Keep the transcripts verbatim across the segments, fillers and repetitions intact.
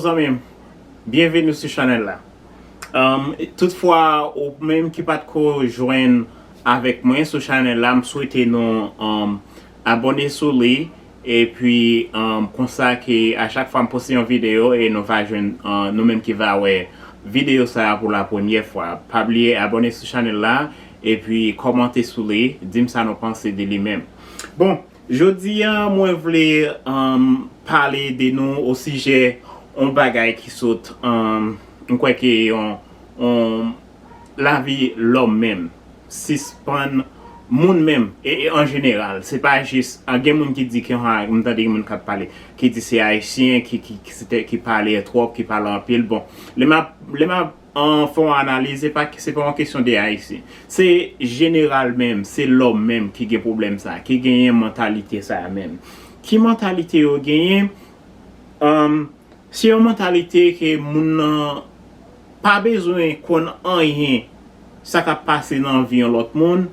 Zanmi m, byenveni sou chanèl la. Um, toutfwa, ou menm ki pa t ko jwenn avèk mwen sou chanèl la, m swete nou um, abòne sou li. Epi um, konsa ke a chak fwa m poste yon videyo e nou va jwenn uh, nou menm ki va wè videyo sa a pou la premyè fwa. Pa bliye abòne sou chanèl la epi kòmante sou li, di m sa nou panse de li menm. Bon, jodi a mwen vle um, pale de nou osijè yon bagay ki sot um, m kwè ke yon, yon lavi lòm menm, sispann moun menm e, e an jeneral, se pa jis a gen moun ki di ke ha, m tande gen moun k ap pale ki di se ayisyen ki, ki, ki, se te- ki pale twòp, ki pale anpil. Bon, lè m ap lè m ap an fè yon analiz, se pa, se pa yon kesyon de ayisyen. Se jeneral menm, se lòm menm ki gen pwoblèm sa, ki genyen mantalite sa menm. Ki mantalite yo genyen? Um, se yon mantalite ke moun nan pa bezwen konn anyen sa k ap pase nan vi yon lòt moun,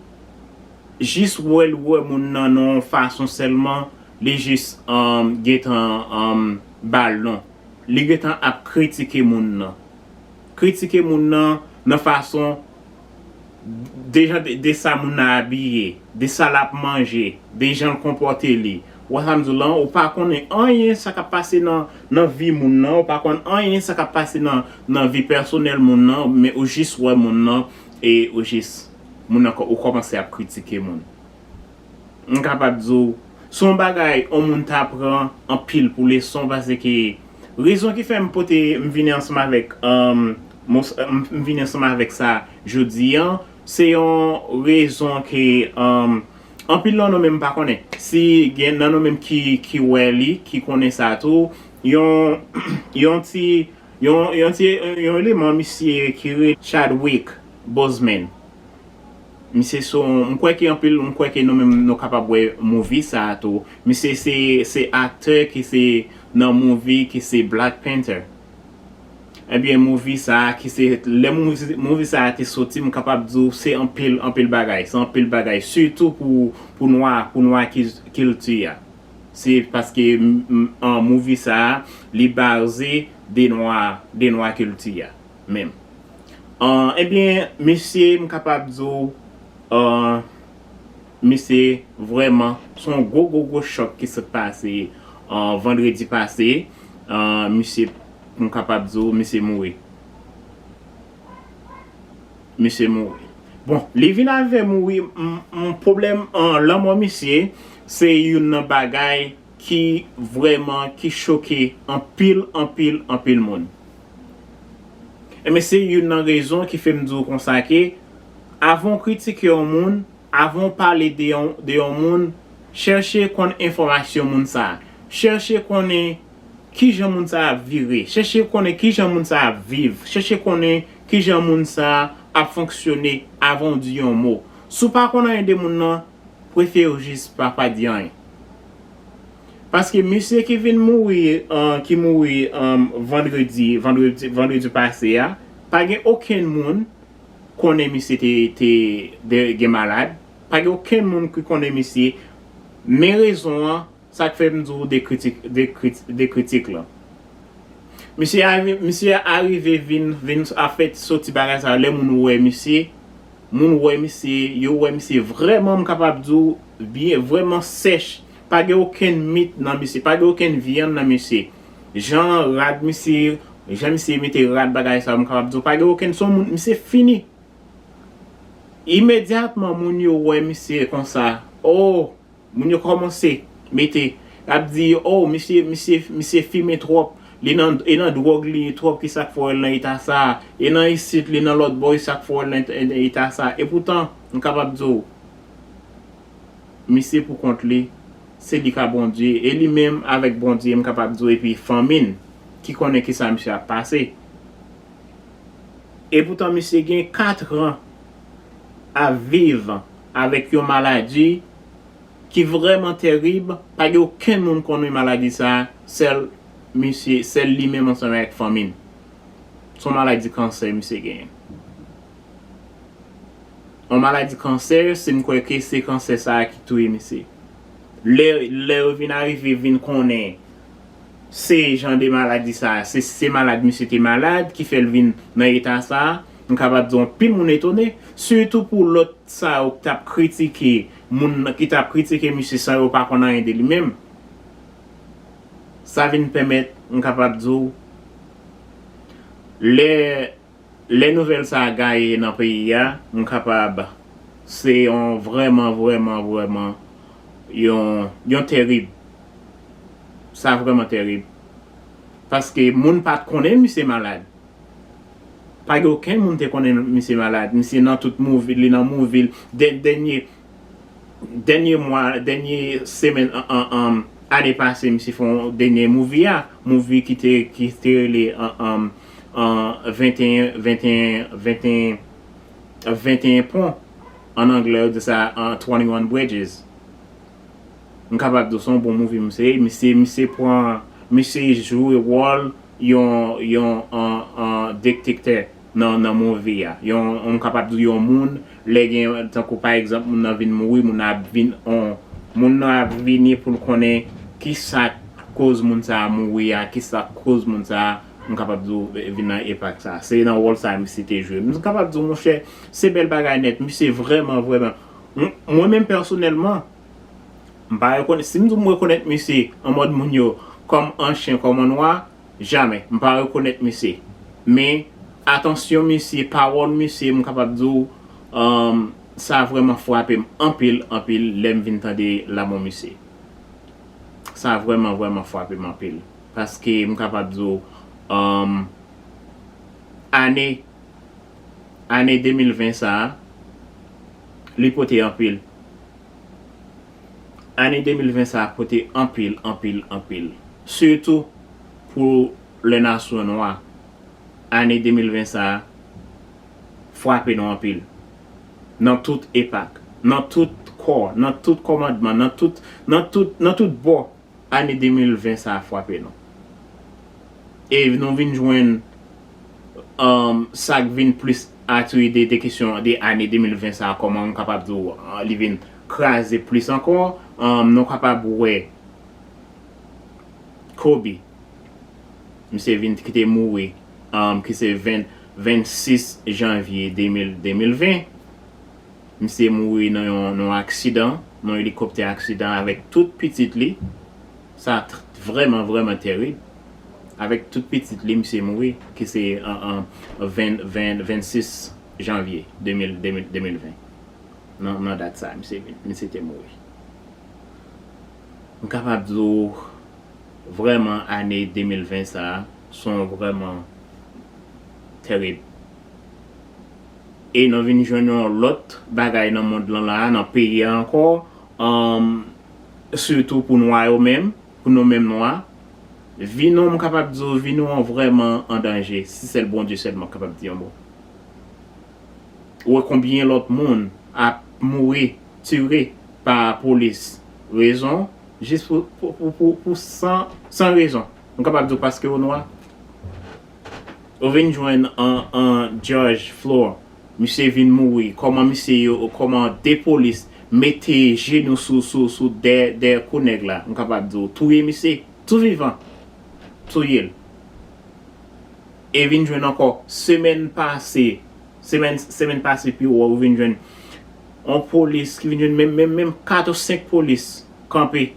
jis wè l wè moun nan nan yon fason sèlman, li jis um, gentan um, ba l non. Li gentan ap kritike moun nan. Kritike moun nan nan fason de jan de, de sa moun nan abiye, de sa l ap manje, de jan l konpòte li. Ou wè sa m di w lan, ou pa konnen anyen sa k ap pase nan, nan vi moun nan, ou pa konn anyen sa k ap pase nan, nan vi pèsonèl moun nan, men ou jis wè moun nan e ou jis, moun nan, ou kòmanse ap kritike moun. M kapab di w, se yon bagay yon moun ta pran anpil pou leson, paske rezon ki fè m pote, m vini ansanm avèk, um, m vini ansanm avèk sa jodi a, se yon rezon ke um, anpil nan nou menm pa konnen. Si gen nan nou menm ki, ki wè li, ki konnen sa tou, yon, yon ti, yon, yon ti, yon eleman misye ki rele Chadwick Boseman. Misye se yon, m kwè ke anpil, m kwè ke nou menm nou kapab wè movie sa a tou. Misye se, se aktè ki se nan movie ki se Black Panther. Ebyen, movie sa a ki se, lè movie, movie sa a te soti, m kapab di w se anpil, anpil bagay. Se anpil bagay, sitou pou, pou nwa, pou nwa ki, kilti a. Se paske m, m, an, movie sa a, li baze de nwa, de nwa kilti a menm. An, ebyen, mesye, m kapab di w, an, mesye, vrèman, se yon gwo, gwo, gwo chòk ki sot pase, an, vandredi pase. An, mesye, m kapab di w, mesye mouri. Mesye mouri. Bon, li vin avè mouri, m, m, pwoblèm, an, lanmò misye, se youn nan bagay ki vrèman, ki choke anpil, anpil, anpil moun. Ebyen, se youn nan rezon ki fè m di w konsa ke, avan w kritike yon moun, avan w pale de yon, de yon moun, chèche konn enfòmasyon moun sa a. Chèche konnen kijan moun sa a ap vire. Chèche konnen kijan moun sa a ap viv. Chèche konnen kijan moun sa a ap fonksyone avan w di yon mo. Si w pa konn anyen de moun nan, prefere w jis pa, pa di anyen. Paske misye ki vin mouri, an, ki mouri an, vandredi, vandredi, vandredi pase a, pa gen okenn moun konnen misye te, te, te gen malad. Pa gen okenn moun ki konnen misye. Men rezon an, sa k fè m di w de kritik, de krit, de kritik lan. Misye arive, misye arive vin, vin afèt soti bagay sa yo, lè moun wè misye, moun wè misye, yo wè misye vrèman, m kapab di w, byen, vrèman sèch. Pa gen okenn mit nan misye, pa gen okenn vyann nan misye. Jan rad misye, jan misye mete rad bagay sa yo, m kapab di w, pa gen okenn, se yon moun, misye fini. Imedyatman, moun yo wè misye konsa, o, moun yo kòmanse mete, y ap di, o, misye, misye, misye fimen twòp, li nan, e nan dwòg li twòp, ki sa k fè w wè l nan eta sa, e nan isit, li nan lòt bò, e sa k fè w wè l nan eta, eta sa. Epoutan, m kapab di w, misye pou kont li, se li k a Bondye, e li menm avèk Bondye, m kapab di w, epi fanmi n ki konnen ki sa misye ap pase. Epoutan, misye gen katran ap viv avèk yon maladi ki vrèman tèrib, pa gen okenn moun konnen maladi sa a, sèl misye, sèl li menm ansanm avèk fanmi l. Se yon maladi kansè misye genyen. Yon maladi kansè, se m kwè ke se kansè sa a ki touye misye. Lè, lè yo vin arive, vin konnen, Se jan de maladi sa, se, se malad misye te malad ki fè l vin nan eta sa. M kapab di anpil moun etone, sitou pou lòt sa yo k t ap kritike moun ki t ap kritike misye san yo pa konn anyen de li menm. Sa vin pèmèt m kapab di w, lè lè nouvèl sa a gaye nan peyi a, m kapab, se yon vrèman, vrèman, vrèman, yon, yon tèrib. Sa vrèman tèrib. Paske moun pa t konnen misye malad. Pa gen okenn moun te konnen misye malad. Misye nan tout movie, li nan movie, dè-, dènye dènye mwa, dènye semèn, an, an, an, ane pase, misye fè yon dènye movie a, movie ki te, ki te rele, an, an, an, venteyen, venteyen, venteyen, venteyen pon, an anglè, yo di sa, an, twenty-one Bridges. M kapab di w se yon bon movie misye ye, misye, misye pran, misye jwe wòl yon, yon, an, an, detektè nan, nan movie a. Yon, m kapab di yon moun, lè gen, tankou pa egzanp, moun nan vin mouri, moun nan ap vin on, moun nan ap vini pou l konnen ki sa k koz moun sa a mouri a, ki sa k koz moun sa a, m kapab di w, vin nan epak sa a. Se nan wòl sa a misye te jwe. M kapab di w, monchè, se bèl bagay nèt. Misye vrèman, vrèman. M-, mwen menm pèsonèlman, m pa rekonèt, si m di w m rekonèt misye an mòd moun yo kòm an chen, kòm an nwa, jamè. M pa rekonèt misye. Men, atansyon misye, pawòl misye, m kapab di w, um, sa vrèman frape m anpil, anpil, lè m vin tande lanmò misye. Sa vrèman, vrèman frape m anpil. Paske m kapab di w, um, ane, ane de mil ven sa a, li pote anpil. Ane de mil ven sa a pote anpil, anpil, anpil. Sitou pou lè nasyon nwa. Ane de mil ven sa a frape nou anpil. Nan tout epak, nan tout kò, nan tout kòmandman, nan tout, nan tout, nan tout bò, ane de mil ven sa a frape nou. E nou vin jwenn, um, sa k vin plis atire de, de kesyon de ane de mil ven sa a, kòman m kapab di w, uh, li vin kraze plis ankò. Um, nou kapab wè Kobe, misye vin ki te mouri, um, ki se ven, vennsis janvye de mil, de mil ven. Misye mouri nan yon, nan yon aksidan, nan yon elikoptè aksidan avèk tout pitit li. Sa t-, vrèman, vrèman tèrib. Avèk tout pitit li, misye mouri, ki se, an, an, ven, ven, vennsis janvye de mil, de mil, de mil ven. Nan, nan dat sa, misye vin, misye te mouri. M kapab di w, vrèman, ane de mil ven sa a, se yon vrèman tèrib. E nou vin jwenn yon lòt bagay nan mond lan la, nan peyi a ankò, um, sitou pou nwa yo menm, pou nou menm nwa. Vi nou, m kapab di w, vi nou an vrèman an danje, si sèl Bondye sèlman kapab di yon mo. Ou wè konbyen lòt moun ap mouri, tire pa polis. Rezon, jis pou, pou, pou, pou, pou san, san rezon. M kapab di w paske yo nwa. Ou vin jwenn an, an George Floyd, misye vin mouri. Kòman misye yo, kòman de polis mete jenou sou, sou, sou dè, dè kou nèg la. M kapab di w, touye misye, tou vivan. Touye l. E vin jwenn ankò, semèn pase, semèn, semèn pase pi wo, ou vin jwenn yon polis ki vin jwenn menm, menm, menm kat ou senk polis kanpe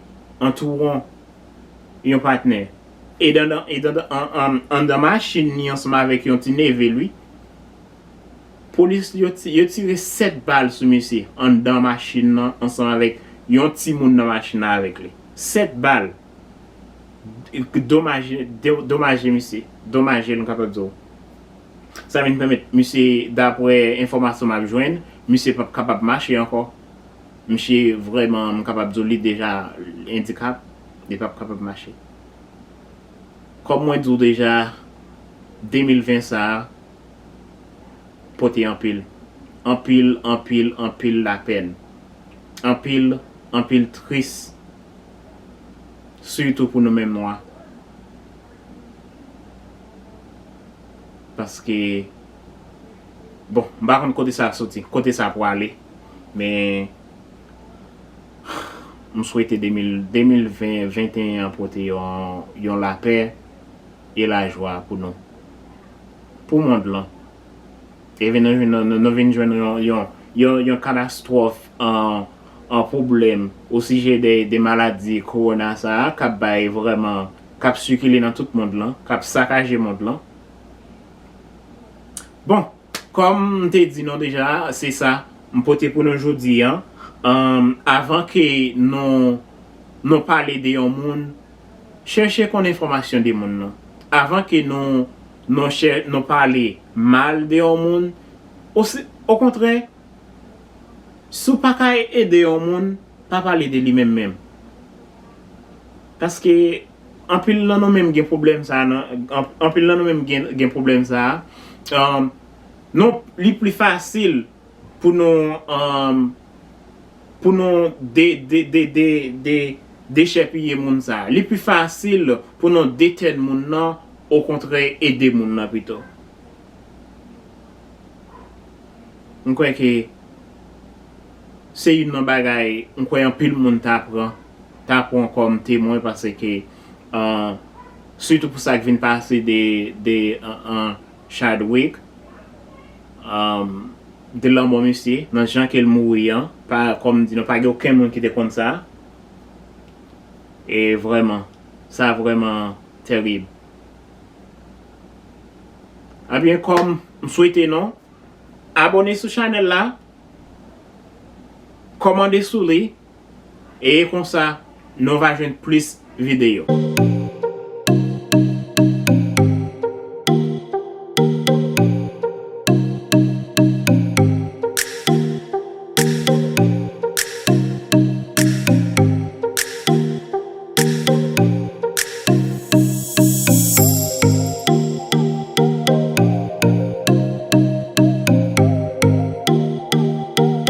antouwon yon patnè. E dan, dan, e dan, dan, an, an, anndan machin li ansanm avèk yon ti neve l, wi. Polis yo ti-, yo tire sèt bal sou misye anndan machin nan ansanm avèk yon timoun nan machin nan avèk li. Sèt bal. Domaje, de-, domaje misye. Domaje l, m kapab di w. Sa vin pèmèt misye, daprè enfòmasyon m ap jwenn, misye p ap kapab mache ankò. Misye vrèman, m kapab di w, li deja andikap, li p ap kapab mache. Kòm mwen di w deja, de mil ven sa a pote anpil, anpil, anpil, anpil lapèn, anpil, anpil tris, sitou pou nou menm nwa. Paske, bon, m pa konn kote sa soti, kote sa pwale, men M swete de mil, de mil ven, venteyen an pote yon, yon lapè e lajwa pou nou. Pou mond lan. Epi nou, nou, nou, nou vin jwenn yon, yon, yon, yon katastwòf an, an pwoblèm osijè de, de maladi kowona sa a k ap bay vrèman, k ap sikile nan tout mond lan, k ap sakaje mond lan. Bon, kòm m te di nou deja, se sa m pote pou nou jodi a. Ann, avan ke nou, nou pale de yon moun, chèche konn enfòmasyon de moun nan. Avan ke nou, nou, chè, nou pale mal de yon moun, osi, okontrè, si w pa ka ede yon moun, pa pale de li menm menm. Paske anpil nan nou menm gen pwoblèm sa a, nan, an- anpil nan nou menm gen, gen pwoblèm sa a. Um, non, li pli fasil pou nou, um, pou nou de, de, de, de, de, dechèpiye moun sa a. Li pi fasil pou nou detèn moun nan, okontrè, ede moun nan pito. M kwè ke se youn nan bagay m kwè anpil moun ta pran, ta pran kòm temwen, paske, uh, sitou pou sa k vin pase de, de, uh, uh, Chadwick, um, de lanmò misye, nan jan ke l mouri an, pa, kòm m di nou, pa gen okenn moun ki te konn sa. E vrèman, sa vrèman tèrib. Ebyen, kòm m swete nou, abòne sou chanèl la, kòmande sou li, e konsa, nou va jwenn plis videyo.